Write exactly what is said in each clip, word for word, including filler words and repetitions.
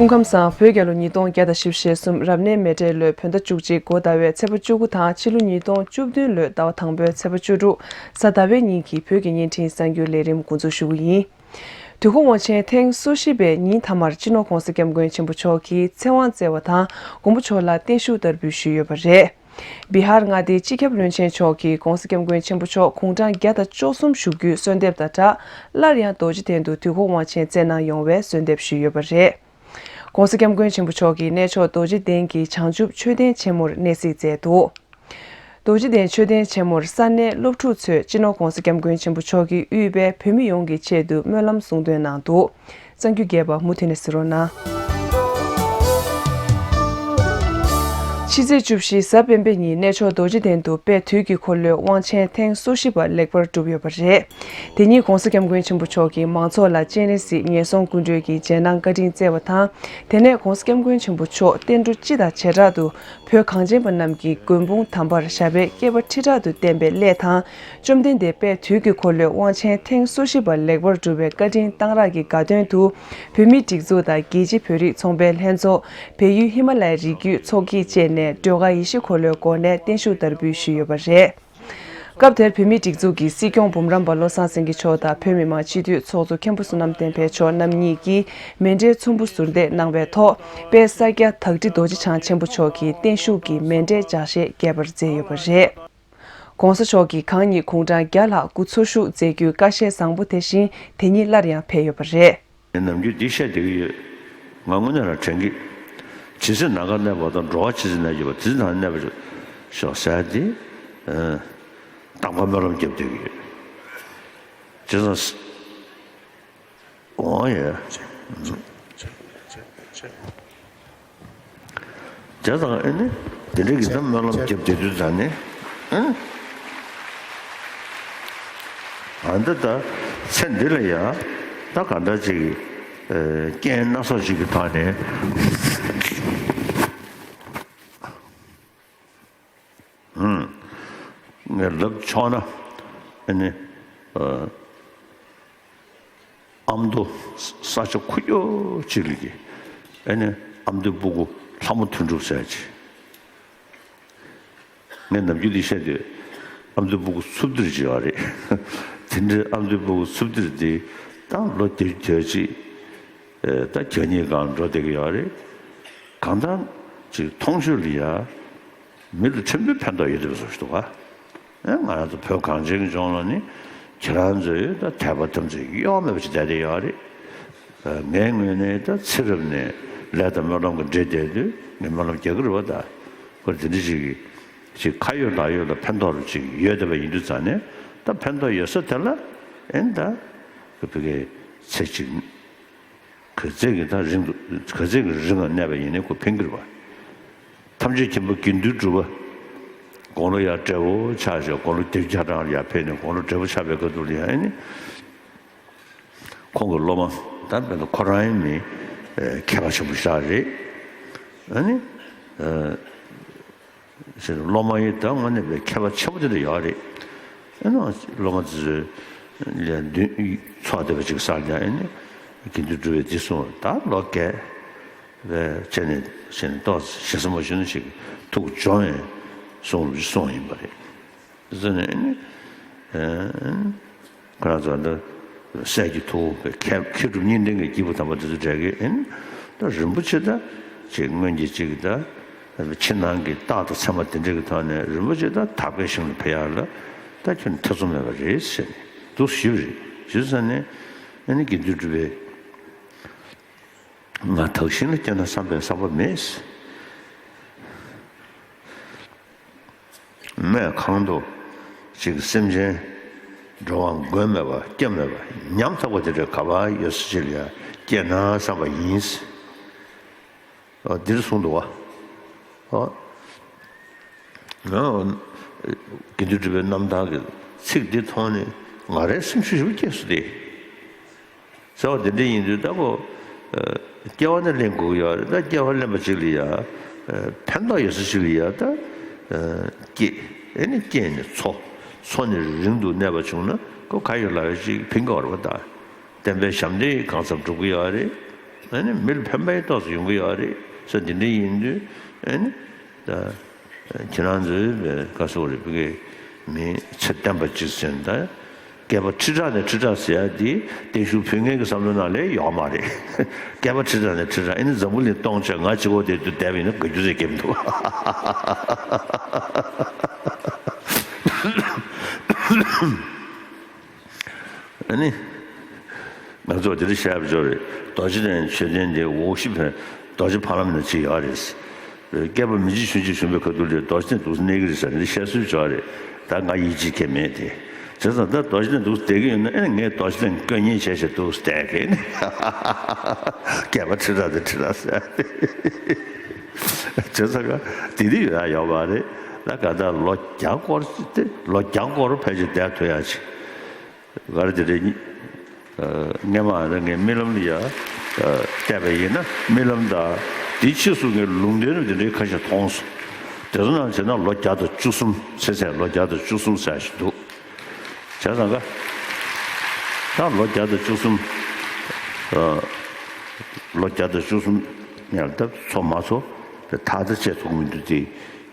སྐུ་ཁམས་བཟང་། བོད་རྒྱལ་ལོ་ཉིས་སྟོང་བརྒྱ་དང་བཞི་བཅུ་ཞེ་གསུམ་རབ་གནས་མེ་སྤྲེལ་ལོའི་བོད་ཟླ་བཅུ་གཅིག་འགོ་ཟླ་བའི་ཚེས་པ་བཅུ་དགུ་དང་ཕྱི་ལོ་ཉིས་སྟོང་བཅུ་བདུན་ལོའི་ཟླ་བ་དང་པོའི་ཚེས་པ་བཅུ་དྲུག་གཟའ་ཟླ་བའི་ཉིན་གྱི་བོད་ཀྱི་བརྙན་འཕྲིན་གསར་འགྱུར་ལས་རིམ་འགོ་འཛུགས་ཞུ་གི་ཡིན། དུས་འཁོར་དབང་ཆེན་ཐེངས་སོ་བཞི་པའི་ཉིན་མཐའ་མར་སྤྱི་ནོར་༧གོང་ས་༧སྐྱབས་མགོན་ཆེན་པོ་མཆོག་གིས་ཚེ་དབང་བསྩལ་བ་དང་མགོན་པོ་མཆོག་ལ་བརྟན་བཞུགས་བསྟར་འབུལ་ཞུས་ཡོད་པ་རེད། བི་ཧར་མངའ་སྡེའི་སྤྱི་ཁྱབ་བློན་ཆེན་མཆོག་གིས་༧གོང་ས་༧སྐྱབས་མགོན་ཆེན་པོ་མཆོག་དགུང་གྲངས་བརྒྱ་དང་བཅུ་གསུམ་བཞུགས་རྒྱུའི་གསོལ་འདེབས་དང་སྦྲགས། སླར་ཡང་རྡོ་རྗེ་གདན་དུ་དུས་འཁོར་དབང་ཆེན་བསྩལ་གནང་ཡོང་བའི་གསོལ་འདེབས་ཞུས་ཡོད་པ་རེད། ༧གོང་ས་༧སྐྱབས་མགོན་ཆེན་པོ་མཆོག་གིས་གནས་མཆོག་རྡོ་རྗེ་གདན་གྱི་བྱང་ཆུབ་མཆོད་རྟེན་ཆེན་མོར་གནས་གཟིགས་མཛད་འདུག་རྡོ་རྗེ་གདན་མཆོད་རྟེན་ཆེན་མོར་ས་གནས་སློབ་ཕྲུག་ཚོས་སྤྱི་ནོར་༧གོང་ས་༧སྐྱབས་མགོན་ཆེན་པོ་མཆོག་གིས་དབུས་པའི་བོད་མི་ཡོངས་ཀྱི་ཆེད་དུ་སྨོན་ལམ་གསུང་འདོན་གནང་འདུག་གསར་འགྱུར་རྒྱས་པ་མུ་མཐུད་ནས་གཟིགས་རོགས་གནང་། ཕྱི་ཚེས་བཅུ་བཞི་གཟའ་སྤེན་པའི་ཉིན་གནས་མཆོག་རྡོ་རྗེ་གདན་དུ་དཔལ་དུས་ཀྱི་འཁོར་ལོའི་དབང་ཆེན་ཐེངས་སོ་བཞི་པ་ལེགས་པར་གྲུབ་ཡོད་པ་རེད། དེ་ཉིན་༧གོང་ས་༧སྐྱབས་མགོན་ཆེན་པོ་མཆོག་གིས་མང་ཚོགས་ལ་སྤྱན་རས་གཟིགས་ངན་སོང་ཀུན་གྲོལ་གྱི་རྗེས་གནང་བཀའ་དྲིན་བསྩལ་བ་དང་། དེ་ནས་༧གོང་ས་༧སྐྱབས་མགོན་ཆེན་པོ་མཆོག་བསྟན་འགྲོ་སྤྱི་དང་བྱེ་བྲག་ཏུ་བོད་གངས་ཅན་པ་རྣམས་ཀྱི་མགོན་དཔུང་དམ་པར་ཞབས་པད་བསྐལ་པ་ཁྲི་ཕྲག་ཏུ་བརྟན་པའི་སླད་དང་། བཅོམ་ལྡན་འདས་དཔལ་དུས་ཀྱི་འཁོར་ལོའི་དབང་ཆེན་ཐེངས་སོ་བཞི་པ་ལེགས་པར་གྲུབ་པའི་བཀའ་དྲིན་གཏང་རག་གི་དགའ་སྟོན་དུ། བོད་མིའི་སྒྲིག་འཛུགས་དང་རྒྱལ་སྤྱིའི་བོད་རིགས་ཚོང་པའི་ལྷན་ཚོགས། བལ་ཡུལ་ཧི་མ་ལ་ཡའི་རི་རྒྱུད་ཚོགས་ཀྱིས་བཅས་ནས་སྒྲོལ་དཀར་ཡེ་ཤེས་འཁོར་ལོའི་སྒོ་ནས་བརྟན་བཞུགས་བསྟར་འབུལ་ཞུས་ཡོད་པ་རེད། སྐབས་དེར་བོད་མིའི་སྒྲིག་འཛུགས་ཀྱི་སྲིད་སྐྱོང་འབུམ་རམས་པ་བློ་བཟང་སེང་གེ་མཆོག་དང་བོད་མི་མང་སྤྱི་འཐུས་ཚོགས་གཙོ་མཁན་པོ་བསོད་ནམས་བསྟན་འཕེལ་མཆོག་རྣམ་གཉིས་ཀྱིས་མཎྜལ་ཚོམ་བུ་ཟུར་འདེགས་གནང་བའི་ཐོག་དཔལ་ས་སྐྱ་དྭ་ཏི་རྡོ་རྗེ་འཆང་ཆེན་པོ་མཆོག་གིས་བརྟན་བཞུགས་ཀྱི་མཎྜལ་ལྗགས་བཤད་རྒྱས་པར་མཛད་ཡོད་པ་རེད། ༸གོང་ས་མཆོག་གིས་གང་ཉིད་དགུང་གྲངས་བརྒྱ་ལྷག་སྐུ་འཚོ་བཞུགས་མཛད་རྒྱུའི་བཀའ་བཞེས་བཟང་པོ་དེ་བཞིན་དེ་ཉིད་སླར་ཡང་འཕེལ་ཡོད་པ་རེད། ངས་ནམ་རྒྱུན་འདི་བཤད་བསྡད་ཀྱི་ཡོད། ང་དངོས་གནས་ལ་དྲན་གྱི། ཇི་སྲིད་ནམ་མཁའ་གནས་པ་དང་། འགྲོ་བ་ཇི་སྲིད་གནས་ཀྱི་བར། དེ་སྲིད་ནམ་མཁའ་གནས་པར་ཤོག་ཟེར་ཏེ། ཨ། རྟག་པར་སྨོན་ལམ་རྒྱབ་བསྡད་ཀྱི་ཡོད། བྱས་ཙང་། འོང་ཡ། བྱས་ཙང་ཨེ་ནི། དེ་འདྲ་གི་ད་སྨོན་ལམ་རྒྱབ་བསྡད་དུས་ད་ནི། ཨ། ཨ་འདི་ད་ཚེ་འདི་ལ་ཡ། ད་ག་འདྲ་ཅིག་ཨ། རྐྱེན་སྣ་ཚོགས་ཅིག་གི་ཐོག་ནས། ངས་ལབ་ཆོག་ན། ཨ་ནི། ཨ། ཨ་མདོ་ས་ཆ་ཁུག་ཀྱོག་ཅིག་ལ་གི། ཨ་ནི། ཨ་མདོའི་སྤུ་གུ་ལྷ་མོ་དོན་གྲུབ་ཟེར་ཅིག་ངས་ནམ་རྒྱུན་འདི་བཤད་དུས། ཨ་མདོའི་སྤུ་གུ་འཚུབ་སྟེ་ཅིག་ཡོད་རེད། དེ་འདྲའི་ཨ་མདོའི་སྤུ་གུ་འཚུབ་སྟེ་འདི་ད་ལོ་བརྒྱད་ཅུ་དོན་གཅིག་ཨེ། ད་གྱ་གཉིས་སྒང་འགྲོ་བསྡད་ཀྱི་ཡོད་རེད། གང་ལྟར་ཅིག་མཐོང་ཆོས་ལ་ཡ། མི་ལ་ཕྲན་བུ་ཕན་ཐོགས་ཡོད་བསྡད་པ་བཟོ་ཞིག་འདུག་ག་ཨེ། ང་རང་ཚོ་བོད་གངས་ཅན་གྱི་ལྗོངས་ལ་ནི། ཁྱེད་རང་ཚོས་ད་དད་པ་དམ་ཚིག་གཡོ་མེད་པ་ཅིག་བསྡད་བསྡད་ཡོད་རེད། ཨ། ངའི་ངོས་ནས་ད་ཚེ་རབས་ནས་ལས་དང་སྨོན་ལམ་གྱི་འབྲེལ་བསྡད་དུས་ངས་སྨོན་ལམ་རྒྱག་གི་རེད་པ། ད་ཁོ་འདི་འདྲ་ཞིག་གིས་ཅིག་ཁ་ཡོད་ལག་ཡོད་ལ་ཕན་ཐོགས་རུ་ཅིག་ཡོད་བསྡད་པ་ཡིན་དུས་ཙང་ནས། ད་ཕན་ཐོགས་ཡོད་ས་དེ་ལ། ཨེ། ད་ཁོ་ཕ་གིའི་ཚེ་གཅིག་ག་ཚད་ཀྱི་ད་རིང་དུ། ག་ཚད་ཀྱི་རིང་ང་གནས་པ་ཡིན་ནའི་ཁོ་ཕན་གྱི་རེད་པ། ཐམས་ཅད་མཁྱེན་པ་དགེ་འདུན་གྲུབ་པ། དགུང་ལོ་ཡར་བགྲེས་པོ་ཆགས་བྱས། དགུང་ལོ་བརྒྱད་ཅུ་གྱ་གྲངས་ལ་ཡར་ཕེབས་ནས། དགུང་ལོ་བགྲེས་པོ་ཆགས་པའི་སྐབས་དུས་ལ་ཡང་ཨེ་ནི། ཁོང་གི་སློབ་མ། ད་དཔེར་ན་ཁོ་རང་ཡང་མི་མཁས་པ་ཆེན་པོ་ཞིག་རེད། ཨ་ནི། ཨ། ཟེར། སློབ་མ་ཡིན་ད་དངོས་གནས་པའི་མཁས་པ་ཆེན་པོ་དེ་འདྲ་ཡོད་རེད། ཨེ་ནི་སློབ་མ་དེ་ཚོས་ལན་བདུན་ཚོགས་བསྡད་པ་ཅིག་གསར་རྙིང་། ཨེ་ནི་དགེ་འདུན་གྲུབ་པས་འདི་གསུངས་པ་ད་ལོ་རྒས་པའི་ཆ་ནས་བྱས་ནས་ཏོག་ཙམ་ཞེ་ས་མ་ཞུ་ན་ཞིག་ཐུགས་སྦྱོང་ཡང་གསུང་རུང་གསུངས་ཡིན་པ་རེད། ཟེར་ནས་ཨེ་ནི། ཨེ། ཁོ་རང་ཚོ་འདི་སྲས་ཀྱི་ཐུ་བོ་མཁས་མཁས་གྲུབ་གཉིས་ལྡན་གྱི་སྐྱེས་བུ་དམ་པ་དེ་ཚོ་གྲས་ཀྱིས་ཨེ་ནི། ད་རིན་པོ་ཆེ་ད་ཅིག་སྔོན་གྱི་ཅིག་ད་ཕྱི་ནང་གི་རྟགས་དང་མཚན་མ་དེ་འདྲ་གི་ཐོག་ནས་རིན་པོ་ཆེ་ད་དག་པའི་ཞིང་ལ་ཕེབས་ཡག་ལ་ད་ཁྱོན་ཐེ་ཚོམ་མེད་པ་རེད་ཟེར་ནས་འདུག་ཞུས་པ་རེད། ཞུས་ཙང་ནས་ཨེ་ནི་དགེ་འདུན་གྲུབ་པས། ང་དག་ཞིང་ལ་སྐྱེས་ན་བསམ་པའི་བསམ་པ་མེད། སྨྲས་གང་དུ་ཅིག་སེམས་ཅན་འགྲོ་བ་མགོན་མེད་པ་སྐྱབས་མེད་པ་ཉམ་ཐག་པ་དེ་འདྲ་ག་པར་ཡོད་ས་ཅིག་ལ་ཡ་སྐྱེས་ན་བསམ་པ་ཡིན། འོ་འདིར་གསུངས་འདུག་བ། འོ། ང་དགེ་འདུན་གྲུབ་པའི་རྣམ་ཐར་གྱི་ཚིག་འདི་མཐོང་ནས་ང་རའི་སེམས་ཤུགས་ཞེ་པོ་སྐྱེས་སོང་སྟེ། ཟེར་བ་དེ་འདྲ་ཡིན་དུས་ད་ཁོ། ཨ། སྐྱེ་བ་ནི་ལེན་དགོས་ཀྱི་ཡོད་རེད། ད་སྐྱེ་བ་ལེན་པ་ཅིག་ལ་ཡ། ཨ། ཕན་ཐོགས་ཡོད་ས་ཅིག་ལ་ཡ་ད། ཨ། སྐྱེས། ཨེ་ནི་སྐྱེས་ནས་འཚོ། འཚོ་ནས་རིང་དུ་གནས་པ་བྱུང་ན་ཁོ་ཁ་ཡོད་ལག་ཡོད་ཅིག་ཕན་གྱི་ཡོད་རེད་པ། ད་བསྟན་པའི་ཞབས་འདེགས་གང་འཚམ་སྒྲུབ་ཀྱི་ཡོད་རེད། ཨ་ནི་མི་ལ་ཕན་པ་ཡི་ཏོག་ཙམ་ཡོང་གི་ཡོད་རེད་ཟེར། འདི་འདྲ་ཡིན་དུས་ཨ་ནི་ད་ཁྱེད་རང་ཚོའི་བའི་ག་སོག་རེད། བི་གའི་མི་ཚེ་བརྟན་པ་གཅིག་ཟེར་ད། སྐྱེས་པ་ཁྲི་ཕྲག་ནས་ཁྲི་ཕྲག་ཟེར་ཡ་འདི་བརྟན་བཞུགས་ཕུལ་མཁན་གྱི་བསམ་བློ་ནང་ལས་ཡོད་མ་རེད། སྐྱེས་པ་ཁྲི་ཕྲག་ནས་ཁྲི་ཕྲག་ཨ་ནི་འཛམ་བུ་གླིང་སྟོང་ཕྱོགས་ང་གཅིག་པོ་དེ་དུ་བསྡད་པ་ཡིན་ན་དགའ་རྒྱུ་ཟེར་སྐྱེ་མི་འདུག་ཨ་ནི། ང་ཚོ་དེ་རིང་བཤད་པ་ཅོ་རེད། རྡོ་རྗེ་གདན་མཆོད་རྟེན་དེ་འོག་གཞི་བོད་རྡོ་རྗེ་ཕ་ལམ་ན་ཅིག་ཡོད་རེད། སྐྱེས་པ་མི་རྗེ་ཆུང་ཆུང་བཞུགས་པའི་ཁ་ཐུག་ལ་རྡོ་རྗེ་གདན་འདུག་གནས་ཀྱི་རེད་ཟེར་ནས་བཤད་སྲོལ་ཅོ་རེད། ད་ང་ཡིད་ཆེས་ཁེལ་མེད་དེ། བྱས་ཙང་ད་རྡོ་རྗེ་གདན་འདུག་བསྡད་ཀྱི་ཡོད་ན་ཨེ་ངས་རྡོ་རྗེ་གདན་སྐུ་ཉིད་བྱས་བྱས་འདུག་བསྡད་ཀྱི་ནི། སྐྱེས་པ་ཁྲི་ཕྲག་དེ་ཁྲི་ཕྲག་ཟེར། བྱས་ཙང་ག་དེ་དེ་ཡོད་ཡ་ཡོད་པ་རེད། ད་ག་ད་ལོ་བརྒྱ་སྐོར་དེ་ལོ་བརྒྱ་སྐོར་ཕལ་ཆེར་བསྡད་ཐུབ་ཡ་ཅིག་ག་རེ་དེ་རེད། སྔས་མ་ང་ངའི་རྨི་ལམ་ལ་ཡ་བལྟས་པ་ཡིན་ན་རྨི་ལམ་དང་དེའི་ཕྱིས་སུ་ངས་ལུང་བསྟན་དེ་འདྲའི་ཁ་ཤས་མཐོང་སོང་། དེ་ཚོ་ནང་བྱས་ན་ལོ་བརྒྱ་དང་བཅུ་གསུམ་ཚེ་ཚད་ལོ་བརྒྱ་དང་བཅུ་གསུམ་ཟེར་ཞིག་འདུག་བྱས་ཙང་ག་ད་ལོ་བརྒྱ་དང་བཅུ་གསུམ། ལོ་བརྒྱ་དང་བཅུ་གསུམ་ཡར་ད་འཚོ་མ་འཚོ་དེ་ཐག་ད་བཅད་ཐུབ་མི་འདུག་དེ་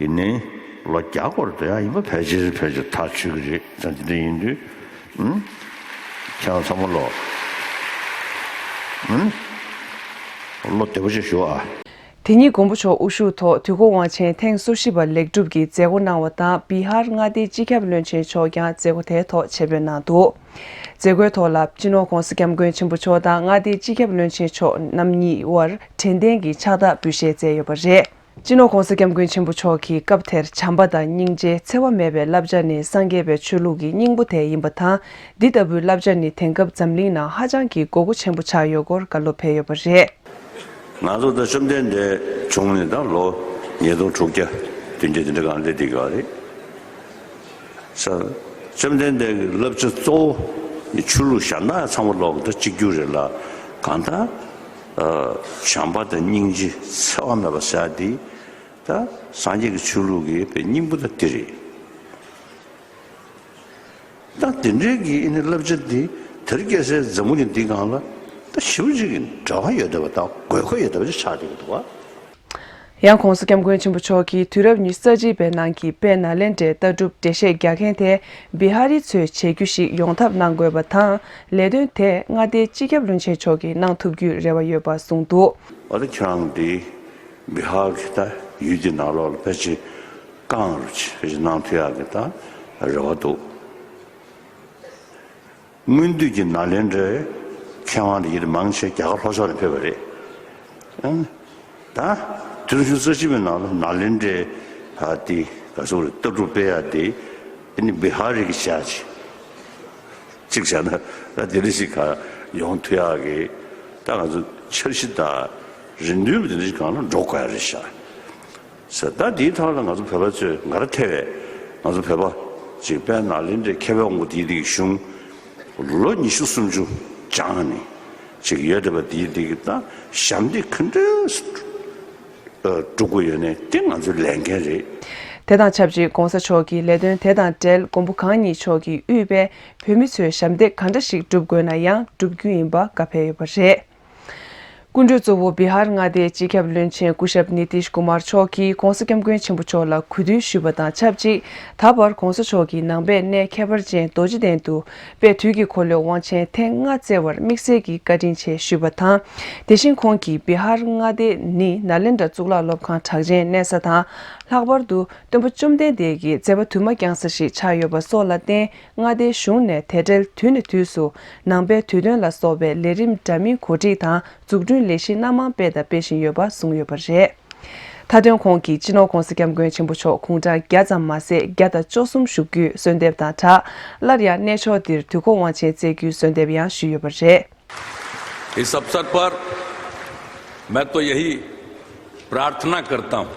ཡིན་ནའི་ལོ་བརྒྱ་སྐོར་དུ་ཡང་ཡིན་པ་ཕལ་ཆེར་ཕལ་ཆེར་ཐག་ཆོད་ཀྱི་རེད། ཙང་དེ་འདྲ་ཡིན་དུས་ཨུམ། ཁྱེད་རང་ཚང་མ་ལོ་ཨུམ། བློ་བདེ་པོ་ཅིག་ཞུ་ཨ། དེ་ཉིན་མགོན་པོ་མཆོག་དབུ་བཞུགས་ཐོག་དུས་འཁོར་དབང་ཆེན་ཐེངས་སོ་བཞི་པ་ལེགས་གྲུབ་ཀྱི་མཛད་སྒོ་གནང་བ་དང་། བི་ཧར་མངའ་སྡེའི་སྤྱི་ཁྱབ་བློན་ཆེན་མཆོག་ཀྱང་མཛད་སྒོ་དེའི་ཐོག་ཆེད་ཕེབས་གནང་འདུག་མཛད་སྒོའི་ཐོག་ལ་སྤྱི་ནོར་༧གོང་ས་༧སྐྱབས་མགོན་ཆེན་པོ་མཆོག་དང་མངའ་སྡེའི་སྤྱི་ཁྱབ་བློན་ཆེན་མཆོག་རྣམ་གཉིས་དབར་དྲན་རྟེན་གྱི་ཕྱག་རྟགས་འབུལ་བཞེས་མཛད་ཡོད་པ་རེད། སྤྱི་ནོར་༧གོང་ས་༧སྐྱབས་མགོན་ཆེན་པོ་མཆོག་གིས་སྐབས་དེར་བྱམས་པ་དང་སྙིང་རྗེ་འཚེ་བ་མེད་པའི་བསླབ་བྱ་ནི་སངས་རྒྱས་པའི་ཆོས་ལུགས་ཀྱི་སྙིང་པོ་དེ་ཡིན་པ་དང་། འདི་ལྟ་བུའི་བསླབ་བྱ་ནི་དེང་སྐབས་འཛམ་གླིང་ནང་ཧ་ཅང་གི་དགོས་མཁོ་ཆེན་པོ་ཆགས་ཡོད་སྐོར་བཀའ་སློབ་ཕེབས་ཡོད་པ་རེད། ང་ཚོ་ད་བཅོམ་ལྡན་འདས་བྱུང་ནས་ད་ལོ་ཉིས་སྟོང་དྲུག་བརྒྱ་བདུན་བརྒྱ་དེ་འདྲ་གང་སླེབས་བསྡད་ཀྱི་ཡོད་རེད། ས། བཅོམ་ལྡན་འདས་ཀྱི་བསླབ་བྱ་གཙོ་བོ་ནི་ཆོས་ལུགས་གཞན་དག་ཚང་མ་ལོག་ད་གཅིག་གྱུར་རེད་ལ། གང་ལྟར་བྱམས་པ་དང་སྙིང་རྗེ་འཚེ་བ་མེད་པ་ཟེར་ཡ་དེ་ད་སངས་རྒྱས་ཀྱི་ཆོས་ལུགས་ཀྱི་དཔེ་སྙིང་པོ་ད་དེ་རེད། ད་དེ་འདྲའི་གི་ཨ་ནི་བསླབ་བྱ་འདི་དེར་སྐྱེས་སའི་འཛམ་བུ་གླིང་འདི་སྒང་ལ་ད་ཞེ་པོ་ཅིག་གི་འབྲེལ་བ་ཡོད་བསྡད་པ་དང་དགོས་མཁོ་ཡོད་བསྡད་པ་ཅིག་ཆགས་བསྡད་ཀྱི་འདུག་བ། ཡང་༧གོང་ས་༧སྐྱབས་མགོན་ཆེན་པོ་མཆོག་གིས་དུས་རབས་ཉི་ཤུ་རྩ་གཅིག་པའི་ནང་གི་དཔལ་ནཱ་ལེནྡྲའི་ལྟ་གྲུབ་འགྲེལ་བཤད་རྒྱག་མཁན་དེ་བི་ཧ་རིའི་ཚོས་བྱེད་རྒྱུ་ཞིག་ཡོང་ཐབས་གནང་དགོས་པ་དང་། ལས་དོན་དེ་མངའ་སྡེའི་སྤྱི་ཁྱབ་བློན་ཆེན་མཆོག་གིས་གནང་ཐུབ་རྒྱུའི་རེ་བ་ཡོད་པ་གསུངས་འདུག་ཨ་ད་ཁྱེད་རང་འདི་བི་ཧར་གྱི་ད་ཡུལ་འདི་ནང་ལོགས་ལ་ཕལ་ཆེར་བསྐང་རུ་ཕལ་ཆེར་གནང་ཐུབ་ཡག་གི་ད་རེ་བ་འདུག་སྔོན་དུས་ཀྱི་ནཱ་ལེནྡྲའི་མཁས་དབང་འདི་ཡིན་མང་ཆེ་རྒྱ་གར་ལྷོ་ཕྱོགས་ནས་ཕེབས་པ་རེད། ཨང་། ད་དུས་རབས་ཉི་ཤུ་རྩ་གཅིག་པའི་ནང་ལ་ནཱ་ལེནྡྲའི་ཨ་དེ་ག་ཚོད་རེད་ལྟ་གྲུབ་སྤེལ་ཡག་དེ་ཨ་ནི་བི་ཧར་རི་གི་ཞག་ཅིག་བྱས་ན་ད་དེ་འདྲ་ཞིག་ག་ཡོང་ཐུབ་ཡག་གི་ད་ང་ཚོ་འཆར་གཞི་དང་རེ་འདུན་དེ་འདྲ་ཞིག་གང་ལ་འགྲོ་དགོས་ཡག་རེད་ཤག་ཟེར། ད་འདིའི་ཐོག་ལ་ང་ཚོ་བོད་པ་ཚོས་ང་རང་ཐེ་བས་ང་ཚོ་བོད་པ་ཅིག་དཔལ་ནཱ་ལེནྡྲའི་མཁས་པའི་དབང་པོ་དེའི་དེ་གི་གཞུང་ལོ་ཉི་ཤུ་སུམ་ཅུ་སྦྱངས་ནས་ཅིག་ཡོད་བསྡད་པ་དེའི་དེ་གི་ད་ཞབས་འདེགས་ག་འདྲས་སྒྲུབ་དགོས་ཡོད་ནས་དེ་ང་ཚོའི་ལས་འགན་རེད། དེ་དང་ཆབས་ཅིག་༧གོང་ས་མཆོག་གིས་ལས་དོན་དེ་དང་འབྲེལ་མགོན་པོ་གང་ཉིད་མཆོག་གིས་དབུས་པའི་བོད་མི་ཚོས་ཞབས་འདེགས་ག་འདྲ་ཞིག་སྒྲུབ་དགོས་ན་ཡང་སྒྲུབ་རྒྱུ་ཡིན་པ་བཀའ་ཕེབས་ཡོད་པ་རེད། སྐུ་མགྲོན་གཙོ་བོ་བི་ཧར་མངའ་སྡེའི་སྤྱི་ཁྱབ་བློན་ཆེན་སྐུ་ཞབས་ནི་ཏིཤ་ཀུ་མར་མཆོག་གིས་༧གོང་ས་༧སྐྱབས་མགོན་ཆེན་པོ་མཆོག་ལ་གུས་འདུད་ཞུས་པ་དང་ཆབས་ཅིག་ད་བར་༧གོང་ས་མཆོག་གིས་ནང་པའི་གནས་ཁྱད་པར་ཅན་རྡོ་རྗེ་གདན་དུ་དཔལ་དུས་ཀྱི་འཁོར་ལོའི་དབང་ཆེན་ཐེངས་ལྔ་བསྩལ་བར་དམིགས་བསལ་གྱི་བཀའ་དྲིན་ཆེ་ཞུས་པ་དང་། དེ་བཞིན་ཁོང་གིས་བི་ཧར་མངའ་སྡེ་ནི་ནཱ་ལེནྡྲ་གཙུག་ལག་སློབ་ཁང་གྲགས་ཅན་གནས་ས་དང་། ལྷག་པར་དུ་སྟོན་པ་བཅོམ་ལྡན་འདས་ཀྱི་མཛད་པ་དུ་མ་བསྐྱངས་ས་ཞིག་ཆགས་ཡོད་པ་སོགས་ལ་བརྟེན། མངའ་སྡེའི་གཞུང་ནས་དེ་འབྲེལ་དུས་ནས་དུས་སུ་ནང་པའི་དུས་སྟོན་ལ་སོགས་པའི་ལས་རིམ་འདྲ་མིན་གོ་སྒྲིག་དང་འཛུགས་སྐྲུན་ལས་གཞི་སྣ་མང་སྤེལ་དང་སྤེལ་བཞིན་ཡོད་པ་གསུངས་ཡོད་པ་རེད། མཐའ་དོན་ཁོང་གིས་སྤྱི་ནོར་༧གོང་ས་༧སྐྱབས་མགོན་ཆེན་པོ་མཆོག་དགུང་གྲངས་བརྒྱ་ཙམ་མ་ཟད་བརྒྱ་དང་བཅུ་གསུམ་བཞུགས་རྒྱུའི་གསོལ་འདེབས་དང་སྦྲགས། སླར་ཡང་གནས་མཆོག་འདིར་དུས་འཁོར་དབང་ཆེན་སྩལ་རྒྱུའི་གསོལ་འདེབས་ཡང་ཞུས་ཡོད་པ་རེད། इस अवसर पर मैं तो यही प्रार्थना करता हूं,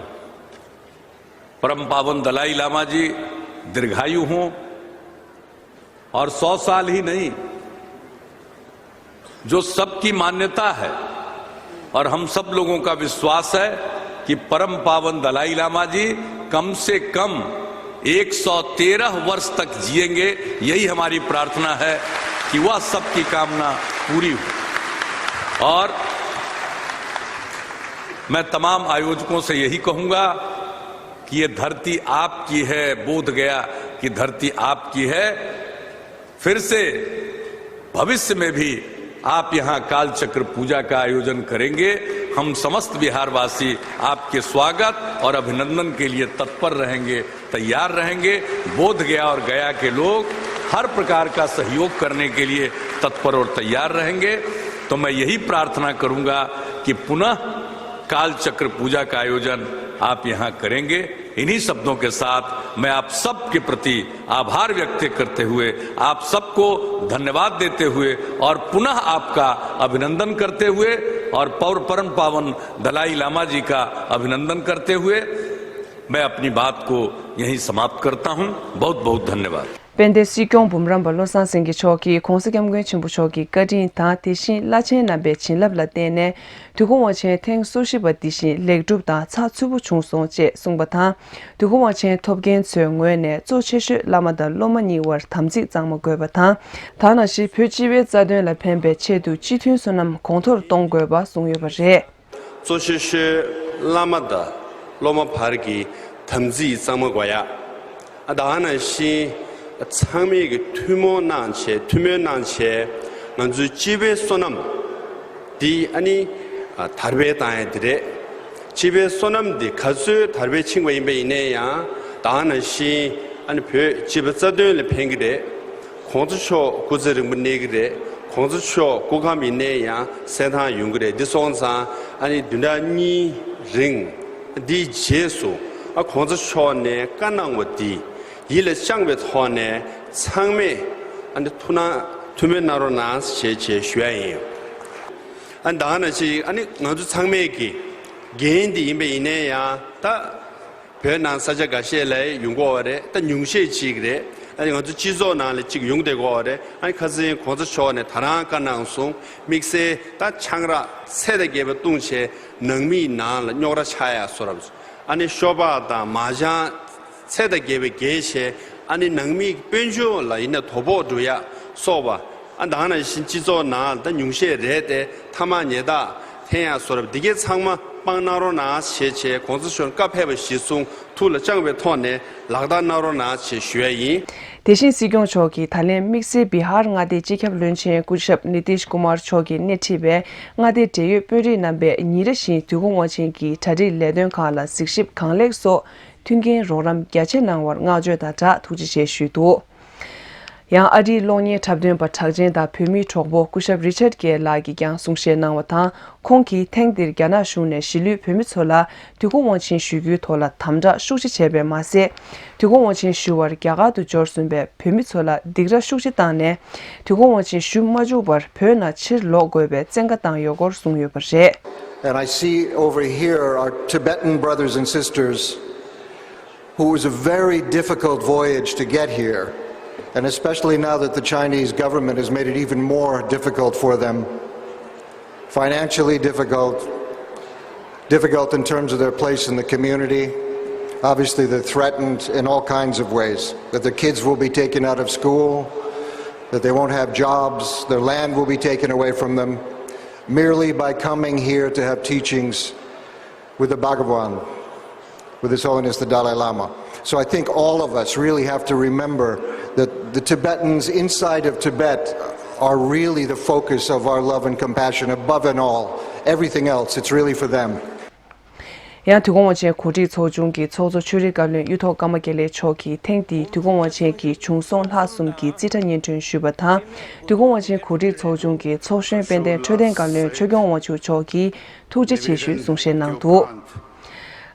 परम पावन दलाई लामा जी दीर्घायु हों और सौ साल ही नहीं, जो सबकी मान्यता है और हम सब लोगों का विश्वास है कि परम पावन दलाई लामा जी कम से कम एक सौ तेरह वर्ष तक जिएंगे। यही हमारी प्रार्थना है कि वह सबकी कामना पूरी हो। और मैं तमाम आयोजकों से यही कहूंगा कि ये धरती आपकी है, बोधगया की धरती आपकी है। फिर से भविष्य में भी आप यहाँ काल चक्र पूजा का आयोजन करेंगे। हम समस्त बिहारवासी आपके स्वागत और अभिनंदन के लिए तत्पर रहेंगे, तैयार रहेंगे। बोधगया और गया के लोग हर प्रकार का सहयोग करने के लिए तत्पर और तैयार रहेंगे। तो मैं यही प्रार्थना करूंगा कि पुनः काल चक्र पूजा का आयोजन आप यहाँ करेंगे। इन्हीं शब्दों के साथ मैं आप सबके प्रति आभार व्यक्त करते हुए, आप सबको धन्यवाद देते हुए और पुनः आपका अभिनंदन करते हुए और पौर-, परम पावन दलाई लामा जी का अभिनंदन करते हुए मैं अपनी बात को यहीं समाप्त करता हूं। बहुत बहुत धन्यवाद। དཔལ་ལྡན་སྲིད་སྐྱོང་འབུམ་རམས་པ་བློ་བཟང་སེང་གེ་མཆོག་གིས་༧གོང་ས་༧སྐྱབས་མགོན་ཆེན་པོ་མཆོག་གི་བཀའ་དྲིན་དང་དེ་བཞིན་བླ་ཆེན་རྣམ་པའི་བྱིན་རླབས་ལ་བརྟེན་ནས། དུས་འཁོར་དབང་ཆེན་ཐེངས་སོ་བཞི་པ་འདི་བཞིན་ལེགས་གྲུབ་དང་ཚགས་ཚུད་པོ་བྱུང་སོང་ཅེས་གསུངས་པ་དང་། དུས་འཁོར་དབང་ཆེན་ཐོབ་མཁན་ཚོའི་ངོས་ནས་གཙོ་ཆེ་ཤོས་བླ་མ་དང་སློབ་མ་གཉིས་བར་དམ་ཚིག་གཙང་མ་དགོས་པ་དང་། ད་ག་ནང་བཞིན་བོད་སྤྱི་པའི་རྩ་དོན་ལ་ཕན་པའི་ཆེད་དུ་སྤྱི་མཐུན་བསོད་ནམས་གོང་མཐོར་གཏོང་དགོས་པ་གསུངས་ཡོད་པ་རེད། གཙོ་ཆེ་ཤོས་བླ་མ་དང་སློབ་མ་བར་གྱི་དམ་ཚིག་གཙང་མ་དགོས་ཡ། ཨ་ད་ག་ནང་བཞིན་ཚང་མས་ཀྱི་ཐུགས་སྨོན་གནང་བྱས་ཐུགས་སྨོན་གནང་བྱས་ང་ཚོའི་སྤྱི་པའི་བསོད་ནམས་འདི་ཨ་ནི་ཨ་དར་སྤེལ་བཏང་ཡ་འདི་རེད། སྤྱི་པའི་བསོད་ནམས་འདི་ག་ཚོད་དར་སྤེལ་ཕྱིན་པ་ཡིན་པ་ཡིན་ནའི་ཡང་ད་ག་ནང་བཞིན་ཨ་ནི་བོད་སྤྱི་པའི་རྩ་དོན་ལ་ཕན་གྱི་རེད། གོང་ས་མཆོག་སྐུ་ཚེ་རིང་པོ་གནས་ཀྱི་རེད། གོང་ས་མཆོག་སྐུ་ཁམས་ཡིན་ནའི་ཡང་གསལ་ཐང་ཡོང་གི་རེད། འདི་སོང་ཙང་ཨ་ནི་བདུན་ཕྲག་གཉིས་རིང་འདིའི་རྗེས་སུ་ཨ་གོང་ས་མཆོག་ནས་བཀའ་གནང་བ་འདི་ཡིད་ལ་བཅངས་པའི་ཐོག་ནས་ཚང་མས་ཨ་ནི་ཐུགས་སྣང་ཐུགས་སྨོན་གནང་རོགས་གནང་ཞེས་ཞེས་ཞུ་ཡ་ཡིན། ཨ་ནི་ད་ག་ནང་བཞིན་ཨ་ནི་ང་ཚོ་ཚང་མས་ཀྱི་འགན་འདི་ཡིན་པ་ཡིན་ནའི་ཡང་ད། བོད་ནང་ས་ཆ་འགའ་ཤས་ལ་ཡོང་གི་ཡོད་རེད། ད་ཉུང་ཤས་ཅིག་རེད། ཨ་ནི་ང་ཚོ་སྤྱི་ཚོགས་ནང་ལ་ཅིག་ཡོང་བསྡད་ཀྱི་ཡོད་རེད། ཨ་ནི་ཁ་སང་གོང་ས་མཆོག་ནས་ད་རང་བཀའ་གནང་སོང་། དམིགས་བསལ་ད་ཆང་རག་ཚད་དང་བརྒལ་བའི་བཏུང་བྱས་ནང་མིའི་ནང་ལ་རྙོག་དྲ་ཆགས་ཡ་བཟོ་འདྲ། ཨ་ནི་ཤོ་སྦག་དང་མཱ་ཅང་ཚད་དང་བརྒལ་བའི་བརྒལ་བྱས་ཨ་ནི་ནང་མིའི་དཔལ་འབྱོར་ལ་ཡིན་ན་དོ་ཕོག་འགྲོ་ཡ་སོགས་པ། ཨ་ད་ག་ནང་བཞིན་སྤྱི་ཚོགས་ནང་ད་ཉུང་ཤས་རེད་དེ་ཐ་མག་ཉལ་ཐག་འཐེན་ཡ་བཟོ་འདྲ་འདི་གའི་ཚང་མ་སྤང་གནང་རོགས་གནང་ཞེས་བྱས་གོང་ས་མཆོག་བཀའ་ཕེབས་པ་གཞིར་བཟུང་ཐུགས་ལ་བཅངས་པའི་ཐོག་ནས་ལག་བསྟར་གནང་རོགས་གནང་ཞེས་ཞུ་ཡ་ཡིན། དེ་བཞིན་སྲིད་སྐྱོང་མཆོག་གིས་ད་ལན་དམིགས་བསལ་བི་ཧར་མངའ་སྡེའི་སྤྱི་ཁྱབ་བློན་ཆེན་སྐུ་ཞབས་ནི་ཏིཤ་ཀུ་མར་མཆོག་གིས་སྣེ་ཁྲིད་པའི་མངའ་སྡེའི་འབྲེལ་ཡོད་དཔོན་རིགས་རྣམ་པས་ཉིན་རེ་བཞིན་དུས་འཁོར་དབང་ཆེན་གྱི་གྲ་སྒྲིག་ལས་དོན་ཁག་ལ་གཟིགས་ཞིབ་གང་ལེགས་སོགས་མཐུན་རྐྱེན་རོགས་རམ་རྒྱ་ཆེ་གནང་བར་བསྔགས་བརྗོད་དང་སྦྲགས་ཐུགས་རྗེ་ཆེ་ཞུས་འདུག་ཡང་ཨ་རིའི་གློག་བརྙན་འཁྲབ་སྟོན་པ་གྲགས་ཅན་དང་བོད་མིའི་གྲོགས་པོ་སྐུ་ཞབས་རི་ཆར་གེ་ལགས་ཀྱིས་ཀྱང་གསུང་བཤད་གནང་བ་དང་། ཁོང་གིས་ཐེངས་འདིར་རྒྱ་ནག་གཞུང་ནས་གཞིས་ལུས་བོད་མི་ཚོ་ལ་དུས་འཁོར་དབང་ཆེན་ཞུ་རྒྱུའི་ཐོག་ལ་དམ་དྲག་ཤུགས་ཆེ་བྱས་པས་མ་ཟད། དུས་འཁོར་དབང་ཆེན་ཞུ་བར་རྒྱ་གར་དུ་འབྱོར་སོན་པའི་བོད་མི་ཚོ་ལ་སྡིགས་ར་ཤུགས་ཆེ་བཏང་ནས། དུས་འཁོར་དབང་ཆེན་ཞུ་མ་བཅུག་པར་བོད་ནང་ཕྱིར་ལོག་དགོས་པའི་བཙན་བཀའ་བཏང་ཡོད་སྐོར་གསུངས་ཡོད་པ་རེད། And I see over here our Tibetan brothers and sisters who was a very difficult voyage to get here, and especially now that the Chinese government has made it even more difficult for them, financially difficult, difficult in terms of their place in the community. Obviously, they're threatened in all kinds of ways, that their kids will be taken out of school, that they won't have jobs, their land will be taken away from them, merely by coming here to have teachings with the Bhagwan, with His Holiness the Dalai Lama. So I think all of us really have to remember that the Tibetans inside of Tibet are really the focus of our love and compassion above and all everything else. It's really for them. ཡང་དུས་འཁོར་དབང་ཆེན་གོ་སྒྲིག་ཚོགས་ཆུང་གི་ཚོགས་གཙོ་ཆོས་རིག་བཀའ་བློན་གཡུ་ཐོག་ཀརྨ་དགེ་ལེགས་མཆོག་གིས་ཐེངས་འདིའི་དུས་འཁོར་དབང་ཆེན་གྱི་བྱུང་སོང་ལྷག་གསུམ་གྱི་རྩིས་ཁྲ་སྙན་སྒྲོན་ཞུས་པ་དང་། དུས་འཁོར་དབང་ཆེན་གོ་སྒྲིག་ཚོགས་ཆུང་གི་ཚོགས་གཞོན་དཔལ་ལྡན་འཕྲོད་བསྟེན་བཀའ་བློན་ཆོས་སྐྱོང་དབང་ཕྱུག་མཆོག་གིས་ཐུགས་རྗེ་ཆེ་ཞུས་གསུང་བཤད་གནང་འདུག་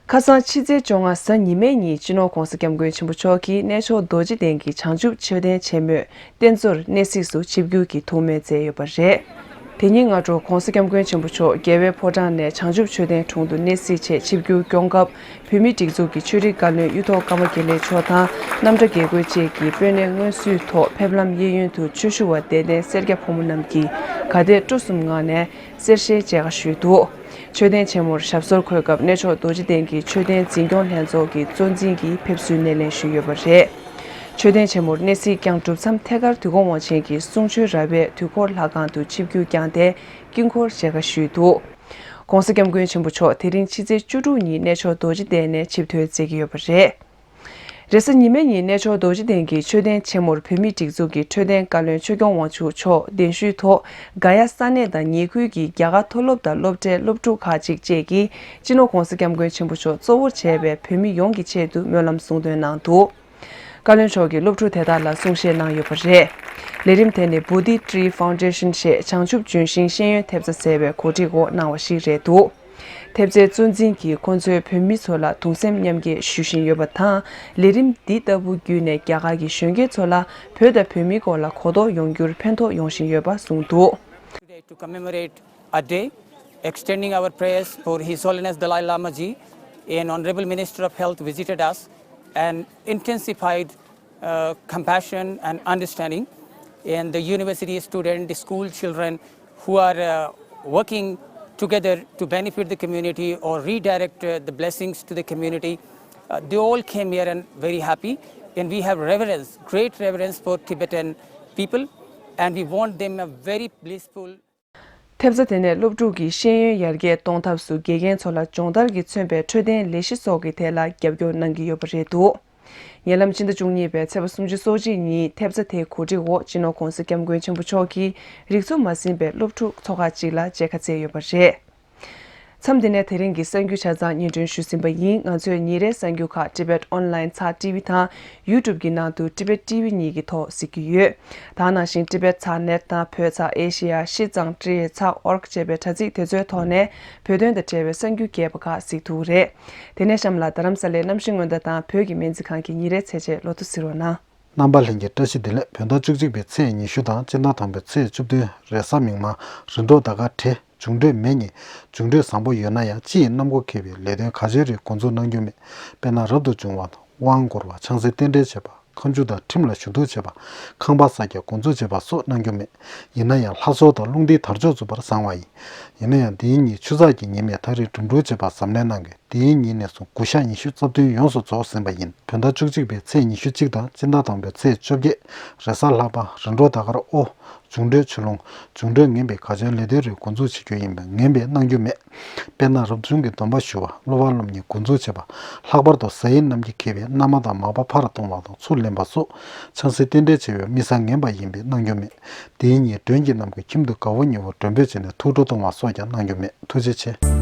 ཁ་སང་ཕྱི་ཚེས་བཅོ་ལྔ་གཟའ་ཉི་མའི་ཉིན་སྤྱི་ནོར་༧གོང་ས་༧སྐྱབས་མགོན་ཆེན་པོ་མཆོག་གིས་གནས་མཆོག་རྡོ་རྗེ་གདན་གྱི་བྱང་ཆུབ་མཆོད་རྟེན་ཆེན་མོའི་རྟེན་གཙོར་གནས་གཟིགས་སུ་ཆིབས་བསྒྱུར་གྱིས་ཐུགས་སྨོན་མཛད་ཡོད་པ་རེད། དེ་ཉིན་སྔ་དྲོ་༧གོང་ས་༧སྐྱབས་མགོན་ཆེན་པོ་མཆོག་རྒྱལ་བའི་ཕོ་བྲང་ནས་བྱང་ཆུབ་མཆོད་རྟེན་དྲུང་དུ་གནས་གཟིགས་ཆེད་ཆིབས་བསྒྱུར་སྐྱོང་སྐབས། བོད་མིའི་སྒྲིག་འཛུགས་ཀྱི་ཆོས་རིག་བཀའ་བློན་གཡུ་ཐོག་ཀརྨ་དགེ་ལེགས་མཆོག་དང་རྣམ་གྲྭ་དགེ་བསྐོས་བཅས་ཀྱིས་སྤོས་སྣེ་སྔོན་བསུའི་ཐོག་ཕེབས་ལམ་གཡས་གཡོན་དུ་ཆོས་ཞུ་བ་དད་ལྡན་སེར་སྐྱ་ཕོ་མོ་རྣམས་ཀྱིས་གར་སྟེགས་དཀྲོལ་གསུམ་ངང་ནས་གསེར་ཞལ་མཇལ་ཁ་ཞུས་འདུག་མཆོད་རྟེན་ཆེན་མོར་ཞབས་སོར་འཁོད་སྐབས་གནས་མཆོག་རྡོ་རྗེ་གདན་གྱི་མཆོད་རྟེན་འཛིན་སྐྱོང་ལྷན་ཚོགས་ཀྱི་གཙོ་འཛིན་གྱིས་ཕེབས་བསུའི་སྣེ་ལེན་ཞུས་ཡོད་པ་རེད། མཆོད་རྟེན་ཆེན་མོར་གནས་གཟིགས་བསྐྱངས་གྲུབ་མཚམས་ཐད་ཀར་དུས་འཁོར་དབང་ཆེན་གྱི་གསུང་ཆོས་ར་བས་དུས་འཁོར་ལྷ་ཁང་དུ་ཆིབས་བསྒྱུར་བསྐྱངས་ཏེ་དཀྱིལ་འཁོར་མཇལ་ཁ་ཞུས་འདུག ༧གོང་ས་༧སྐྱབས་མགོན་ཆེན་པོ་མཆོག་དེ་རིང་ཕྱི་ཚེས་བཅུ་དྲུག་ཉིན་གནས་མཆོག་རྡོ་རྗེ་གདན་ནས་ཆིབས་ཐོན་མཛད་ཀྱི་ཡོད་པ་རེད། རེས་གཟའ་ཉི་མའི་ཉིན་གནས་མཆོག་རྡོ་རྗེ་གདན་གྱི་མཆོད་རྟེན་ཆེན་མོར་བོད་མིའི་སྒྲིག་འཛུགས་ཀྱི་འཕྲོད་བསྟེན་བཀའ་བློན་ཆོས་སྐྱོང་དབང་ཕྱུག་མཆོག་གདན་ཞུའི་ཐོག་ག་ཡ་ས་གནས་དང་ཉེ་ཁུལ་གྱི་རྒྱ་གར་མཐོ་སློབ་དང་སློབ་གྲྭའི་སློབ་ཕྲུག་ཁག་ཅིག་བཅས་ཀྱིས་སྤྱི་ནོར་༧གོང་ས་༧སྐྱབས་མགོན་ཆེན་པོ་མཆོག་གཙོ་བོར་བྱས་པའི་བོད་མི་ཡོངས་ཀྱི་ཆེད་དུ་སྨོན་ལམ་གསུང་འདོན་གནང་འདུག་བཀའ་བློན་མཆོག་གིས་སློབ་ཕྲུག་དེ་དག་ལ་གསུང་བཤད་གནང་ཡོད་པ་རེད། ལས་རིམ་དེ་ནི་Bodhi Tree Foundation ཞེས་བྱང་ཆུབ་ལྗོན་ཤིང་ཤེས་ཡོན་ཐེབས་རྩ་ཟེར་བའི་གོ་སྒྲིག་འོག་གནང་བ་ཞིག་རེད་འདུག་ཐེབས་རྩའི་གཙོ་འཛིན་གྱིས་ཁོང་ཚོས་བོད་མི་ཚོ་ལ་གདུང་སེམས་མཉམ་སྐྱེད་ཞུ་བཞིན་ཡོད་པ་དང་། ལས་རིམ་འདི་ལྟ་བུ་བརྒྱུད་ནས་རྒྱ་གར་གྱི་གཞོན་སྐྱེས་ཚོ་ལ་བོད་དང་བོད་མིའི་སྐོར་ལ་གོ་རྟོགས་ཡོང་རྒྱུར་ཕན་ཐོགས་ཡོང་བཞིན་ཡོད་པ་གསུངས་འདུག Today to commemorate a day, extending our prayers for His Holiness Dalai Lama ji, an Honorable Minister of Health visited us and intensified uh, compassion and understanding. And the university student, the school children who are uh, working together to benefit the community or redirect uh, the blessings to the community, uh, they all came here and very happy. And we have reverence, great reverence for Tibetan people, and we want them a very blissful ཐེབས་རྩ་དེ་ནས་སློབ་ཕྲུག་གི་ཤེས་ཡོན་ཡར་རྒྱས་གཏོང་ཐབས་སུ་དགེ་རྒན་ཚོ་ལ་སྦྱོང་བརྡར་གྱིས་མཚོན་པའི་འཕྲོད་བསྟེན་ལས་གཞི་སོགས་ཀྱི་ཐད་ལ་རྒྱབ་སྐྱོར་གནང་གི་ཡོད་པ་རེད་འདུག་ཉེ་ལམ་སྤྱི་ཟླ་བཅུ་གཉིས་པའི་ཚེས་པ་སུམ་ཅུ་སོ་གཅིག་ཉིན་ཐེབས་རྩ་དེའི་གོ་སྒྲིག་འོག་སྤྱི་ནོར་༧གོང་ས་༧སྐྱབས་མགོན་ཆེན་པོ་མཆོག་གིས་རིགས་ཚོགས་མ་ཟིན་པའི་སློབ་ཕྲུག་ཚོ་ཁག་ཅིག་ལ་མཇལ་ཁ་བསྩལ་ཡོད་པ་རེད། མཚམས་འདི་ནས་དེ་རིང་གི་གསར་འགྱུར་ཆ་ཚང་སྙན་སྒྲོན་ཞུས་ཟིན་པ་ཡིན། ང་ཚོས་ཉིན་རེའི་གསར་འགྱུར་ཁག་Tibet Online ཚགས་ཊི་ཝི་དང་YouTube གི་ནང་དུ་Tibet T V གཉིས་ཀྱི་ཐོག་གཟིགས་ཀྱི་ཡོད། ད་ནང་བཞིན་Tibet ཚགས་net དང་བོད་ཚགས་Asia ཤིས་ཙང་ཀྲི་ཡེ་ཚགས་org ཅེས་པའི་དྲ་ཚིགས་དེ་ཚོའི་ཐོག་ནས་བོད་དོན་དང་འབྲེལ་བའི་གསར་འགྱུར་རྒྱས་པ་ཁག་གཟིགས་ཐུབ་ཀྱི་རེད། དེ་ནས་གཤམ་ལ་རྡ་རམ་ས་ལའི་གནམ་གཤིས་སྔོན་བརྡ་དང་བོད་ཀྱི་སྨན་རྩིས་ཁང་གི་ཉིན་རེའི་ཚེས་ཆེན་ལོ་ཐོ་གཟིགས་རོགས་གནང་། རྣམ་པ་ལྷན་རྒྱས་བཀྲ་ཤིས་བདེ་ལེགས། བོད་ཟླ་བཅུ་གཅིག་པའི་ཚེས་ཉི་ཤུ་དང་སྤྱི་ཟླ་དང་པོའི་ཚེས་བཅུ་བདུན་རེས་གཟའ་མིག་དམར་རིམ་གྲོ་ཟླ་སྐར་བགྲེས། འབྱུང་འཕྲོད་མེ་གཉིས། འབྱུང་འཕྲོད་བཟང་པོ་ཡོད་ན་ཡང་སྤྱི་ཡི་གནམ་སྒོ་འཁེལ་བའི་ལས་དོན་ག་ཚོད་རེ་འགོ་འཛུགས་གནང་རྒྱུ་མེད། དཔེར་ན་རབ་ཏུ་བྱུང་བ་དང་དབང་བསྐུར་བ། ཆང་སའི་རྟེན་འབྲེལ་བྱེད་པ། མཁའ་མཇུག་དང་ཁྲིམས་ལ་ཞུ་གཏུག་བྱེད་པ། ཁང་པ་གསར་རྒྱག་འགོ་འཛུགས་བྱེད་པ་སོགས་གནང་རྒྱུ་མེད། ཡིན་ན་ཡང་ལྷ་གསོལ་དང་རླུང་རྟའི་དར་ལྕོག་འཛུགས་པར་བཟང་བ་ཡིན། ཡིན་ན་ཡང་འདིའི་ཉིན་ཆུ་ཚགས་ཀྱི་ཉི་མས་ད་རེས་འགྲུབ་འགྲུབ་བྱེད་པར་གཟབ་ནན་གནང་གི། འདིའི་ཉིན་ནས་བཟུང་དགུ་ཞག་ཉི་ཤུ་རྩ་བདུན་ཡོངས་སུ་རྫོགས་ཟིན་པ་ཡིན། བོད་ཟླ་བཅུ་གཅིག་པའི་ཚེས་ཉི་ཤུ་གཅིག་དང་སྤྱི་ཟླ་དང་པོའི་ཚེས་བཅོ་བརྒྱད་རེས་གཟའ་ལྷག་པ། རིམ་གྲོ་ཟླ་སྐར་དབོ། འབྱུང་འཕྲོད་ཆུ་ཀླུང་། འབྱུང་འཕྲོད་ངན་པའི་ག་ཚོད་ལས་དོན་རེ་འགོ་འཛུགས་བྱེད་རྒྱུ་ཡིན་པས་ངན་པས་གནང་རྒྱུ་མེད། དཔེར་ན་རབ་བྱུང་གི་སྡོམ་པ་ཞུ་བ། སློབ་པ་སློབ་གཉེར་འགོ་འཛུགས་བྱེད་པ། ལྷག་པར་དུ་གཟའ་ཡི་གནམ་གྱིས་འཁེལ་བའི་མནའ་མ་དང་མ་པ་ཕར་གཏོང་བ་དང་ཚུར་ལེན་པ་སོགས་ཆང་སའི་རྟེན་འབྲེལ་བྱེད་པའི་དམིགས་བསལ་ངན་པ་ཡིན་པས་གནང་རྒྱུ་མེད། དེའི་ཉིན་མགྲོན་གྱི་རྣམས་ཀྱི་ཁྱིམ་དུ་དགའ་བོ་ཉེ་བོ་མགྲོན་འབོད་བྱས་ནས་ཐུགས་སྤྲོ་གཏོང་བ་སོགས་ཀྱང་གནང་རྒྱུ་མེད། ཐུགས་རྗེ་ཆེ།